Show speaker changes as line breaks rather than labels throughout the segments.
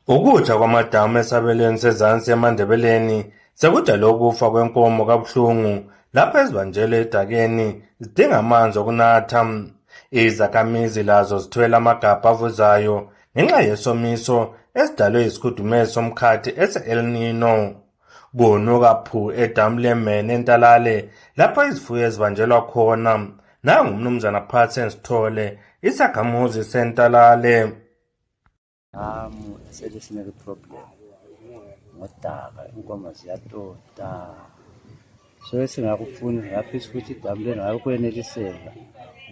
Ukutha kwamadamu esabelweni sezansi eMandebeleni sekudala ukufa kwenkomo kabuhlungu lapho ezibanjelwe edakeni zidinga amanzi okunatha. Izakhamizi lazo zithwele amagabha avuzayo ngenxa yesomiso esidalwe yisikhudumezi somkhathi ese-El Nino. Kunuka phu edamu leMene eNtalale lapho izifuyo ezibanjelwa khona. Nangu umnumzana Patson Sithole, isakhamuzi seNtalale.
Sele problem ngodaka inkomo ziyatota so esingakufuna ngafisa ukuthi idamu lena ngakweneliseka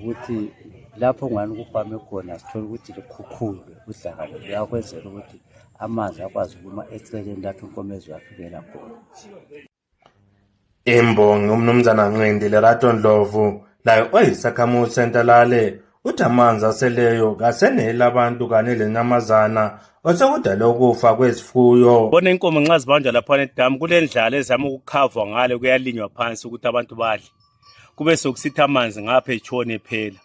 ukuthi lapho ngani kukwame khona sithola ukuthi likhukhulwe udlaka luyakwenzela ukuthi amanzi akwazi ukuma eceleni lapho inkomo eziwafikela khona.
Imbongi umnumzana Nqindi Lerato Ndlovu layo oyisakhamuzi seNtalale uthi amanzi aseleyo kasenele abantu kanye lenyamazana osekudala ukufa kwezifuyo.
Bona inkomo nxa zibanjwa laphana edamu kulendlala ezama ukukhavwa ngale kuyalinywa phansi ukuthi abantu badle. Kube sokusithi amanzi ngapha etshone phela.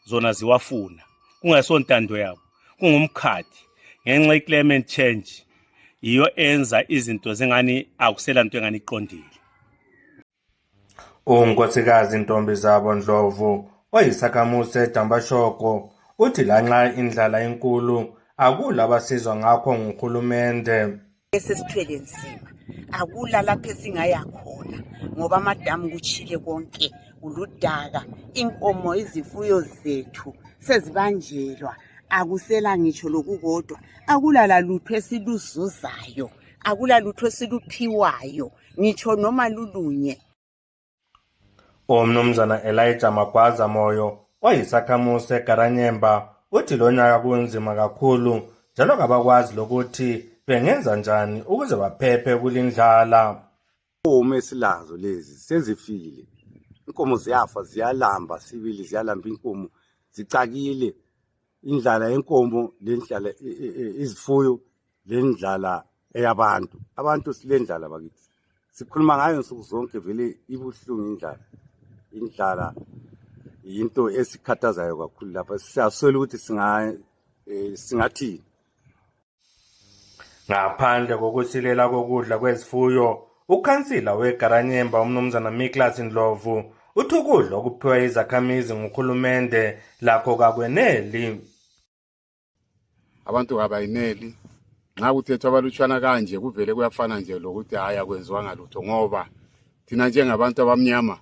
Zona ziwafuna. Kungasontando yabo. Kungumkhathi. Ngenxa ye-climate change iyo enza izinto zingani akusela into engani iqondile.
Unkosikazi Ntombi Zabo Ndlovu oyisakhamuzi seDambashoko uthi lanxa indlala enkulu akula abasizwa ngakho nguhulumende.
Esesithwele nzima akula lapho esingaya khona ngoba amadamu kuchile konke uludaka inkomo izifuyo zethu sezibanjelwa akusela ngitsho lokukodwa akulala lutho esiluzuzayo akula lutho esiluphiwayo ngitsho noma lulunye.
Umnumzana Elijah Magwaza Moyo oyisakhamuzi seGaranyemba uthi lo nyaka kunzima kakhulu njalo kabakwazi lokuthi bengenza njani ukuze baphephe kulindlala.
Inkomo esilazo lezi sezifile, inkomo ziyafa ziyalamba sibili ziyalamba inkomo zicakile indlala yenkomo lendlala izifuyo lendlala eyabantu abantu silendlala bakithi sikhuluma ngayo nsuku zonke vele ibuhlungu indlala into esikhathazayo kakhulu lapha siyaswela ukuthi singathini.
Ngaphandle kokusilela kokudla kwezifuyo ukhansila weGaranyemba umnumzana Miklas Ndlovu uthi ukudla okuphiwa izakhamizi nguhulumende lakho kakweneli.
Abantu kabayineli nxa kuthethwa abalutshwana kanje kuvele kuyafana nje lokuthi hayi akwenziwanga lutho ngoba thina njengabantu abamnyama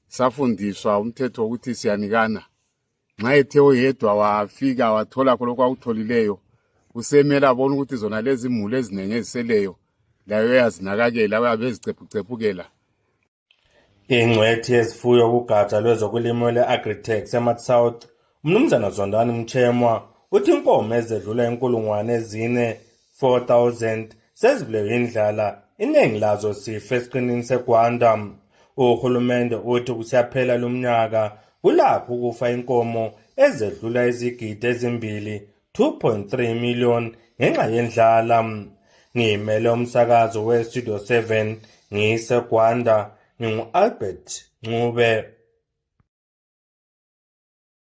safundiswa umthetho wokuthi siyanikana. Nxa ethe oyedwa wafika wathola khonokho akutholileyo usemela abona ukuthi zona lezi imuli ezinengi eziseleyo layo yazinakakela uyabezicephucephukela.
Ingcwethi yezifuyo kugatsha lwezokulima le-Agritech eMatsouth umnumzana Zondani Mchemwa uthi inkomo ezedlula 4,000 sezibulewe indlala iningi lazo sifa esiqinini seGwanda. Uhulumende uthi kusiyaphela lumnyaka kulapho ukufa inkomo ezedlula izigidi ezimbili 2.3 million ngenxa yendlala. Ngimele umsakazo weStudio 7 ngiseGwanda ngingu-Albert Ncube.